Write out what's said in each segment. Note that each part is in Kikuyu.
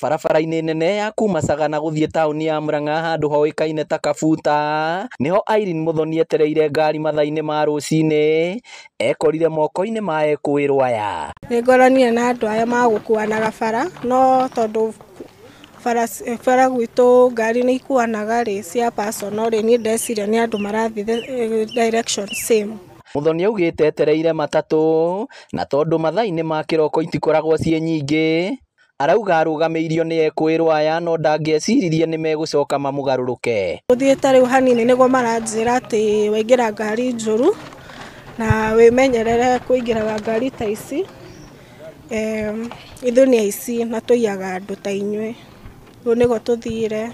Barabara-inĩ nene ya kuma Sagana gũthiĩ taũni ya Murang'a handũ hoĩkaine ta Kabuta nĩho Irene Muthoni etereire ngari mathaa-inĩ ma rũcinĩ ekorire moko-inĩ ma ekũĩrwo aya. Nĩngoranire na andũ aya magũkuanaga bara no tondũ bara gwitũ ngari nĩ ikuanaga rĩ cia personal rĩ, niĩ ndeciria nĩ andũ marathiĩ direction same. Muthoni augĩte etereire matatũ na tondũ mathaa-inĩ ma kĩroko itikoragwo ciĩ nyingĩ arauga arũgamĩirio nĩ ekũĩrwo aya no ndangĩeciririe nĩ megũcoka mamũgarũrũke. Tũthiĩte rĩu hanini nĩguo maranjĩra atĩ waingĩra ngari njũru na wĩmenyerere kũingĩraga ngari ta ici. Ithuĩ nĩ aici na tũiyaga andũ ta inyuĩ. Rĩu nĩguo tũthire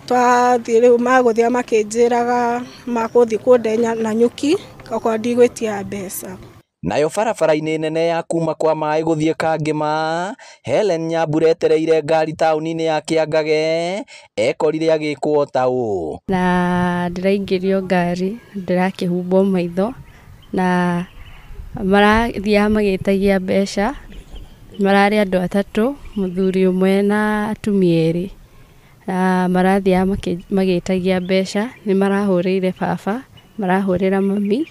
twathiĩ rĩu magũthiĩ makĩnjĩraga makũthiĩ kũndenya na nyuki okorwo ndigwĩtia mbeca. Nayo barabara-inĩ nene ya kuma kwa maĩ gũthiĩ Kangĩma, Helen Nyambura etereire ngari taũni-inĩ ya Kĩangage ekorire agĩkwo ta ũũ. Na ndĩraingĩrio ngari ndĩrakĩhumbwo maitho na marathiaga magĩtagia mbeca, mararĩ andũ atatũ, mũthuri ũmwe na atumia erĩ, na marathiaga magĩtagia mbeca, nĩ marahũrĩire baba, marahũrĩra mami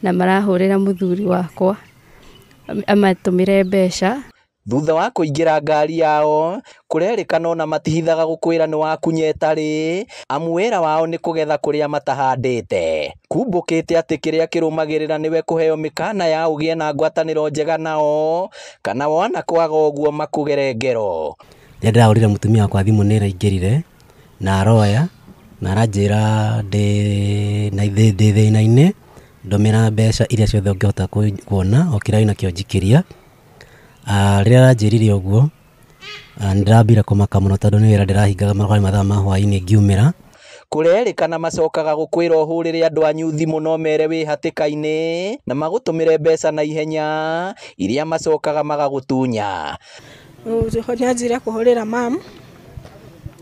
na marahũrĩra mũthuri wakwa amatũmĩre mbeca. Thutha wa kũingĩra ngari yao kũrerĩkana ona matihithaga gũkwĩra nĩ wakunya ĩtarĩ amu wĩra wao nĩ kũgetha kũrĩa matahandĩte. Kumbũkĩte atĩ kĩrĩa kĩrũmagĩrĩra nĩwe kũheo mĩkana ya ũgĩe na ngwatanĩro njega nao kana wona kwaga ũguo makũgere ngero. Rĩrĩa ndĩrahũrire mũtumia wakwa thimũ nĩ ĩraingĩrire na aroya na aranjĩra ndĩ thĩna-inĩ, ndũmĩra mbeca iria ciothe ũngĩhota kuona o kĩrĩa wĩnakĩo njikĩria. Rĩrĩa aranjĩrire ũguo nĩndĩrambire kũmaka mũno tondũ nĩ wĩra ndĩrahingaga mathaa ma hwaĩ-inĩ ngiumĩra. Kũrerĩkana macokaga gũkwĩra ũhũrĩre andũ anyu thimũ no mere wĩ hatĩka-inĩ na magũtũmĩre mbeca na ihenya iria macokaga magagũtunya. Nĩanjire kũhũrĩra mam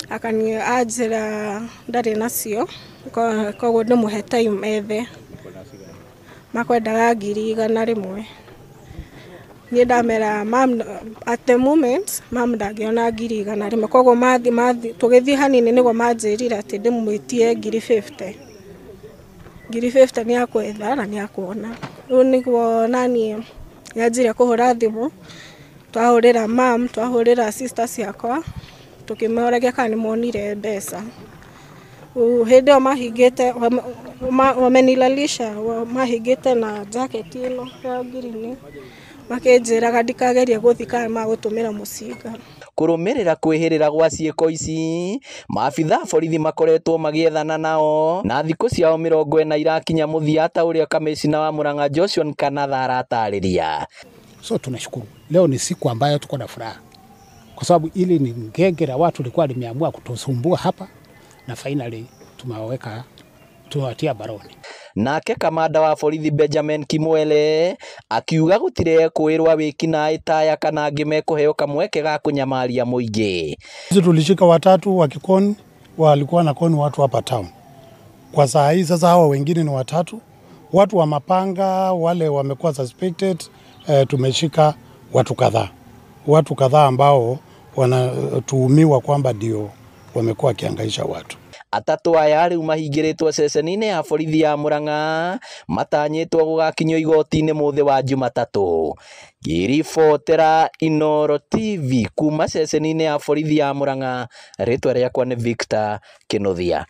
anjĩra ndarĩ nacio koguo ndĩmũhe time ethe makwendaga 100,000. Niĩ ndamera mam at the moment mam ndangĩona 100,000 koguo mathi tũgĩthiĩ hanini nĩguo manjĩrire atĩ ndĩmwĩtie 50,000. 50,000 nĩ akwetha na nĩ akuona. Rĩu nĩguo naniĩ nyanjire kũhũra thimũ, twahũrĩra mam, twahũrĩra sister ciakwa tũkĩmoragia kana nĩmonire mbeca. Hĩndĩ ĩyo mahingĩte wamenilalisha mahingĩte na jacket ĩno ya ngirini makĩnjĩraga ndikagerie gũthiĩ kana magũtũmĩra mũcinga. Kũrũmĩrĩra kwĩhĩrĩra gwa ciĩko ici maabitha a borithi makoretwo magĩethana nao na thikũ ciao 40 irakinya mũthia ta ũrĩa kamĩcina wa Murang'a Joshua Nkanatha aratarĩria. So tunashukuru leo ni siku ambayo tuko na furaha kwa sababu ili ni genge la watu lilikuwa limeamua kutusumbua hapa na finally tumewaweka, tumewatia baroni. Nake kamanda wa borithi Benjamin Kimwele akiuga gũtirĩ ekũĩrwo wĩkinaĩ taya kana angĩ mekũheo kamweke ga kũnyamaria mũingĩ. Sisi tulishika watatu wa kikoni, walikuwa na koni watu hapa town. Kwa saa hii sasa hawa wengine ni watatu, watu wa mapanga wale wamekuwa suspected. Tumeshika watu kadhaa ambao wanatuhumiwa kwamba ndio wamekuwa wakihangaisha watu. Atatũ aya rĩu mahingĩrĩtwo ceceni-inĩ ya borithi ya Murang'a matanyĩtwo gũgakinyio igoti-inĩ mũthĩ wa Jumatatũ. Ngĩribotera Inooro TV kuma ceceni-inĩ ya borithi ya Murang'a, rĩtwa rĩakwa nĩ Victor Kĩnuthia.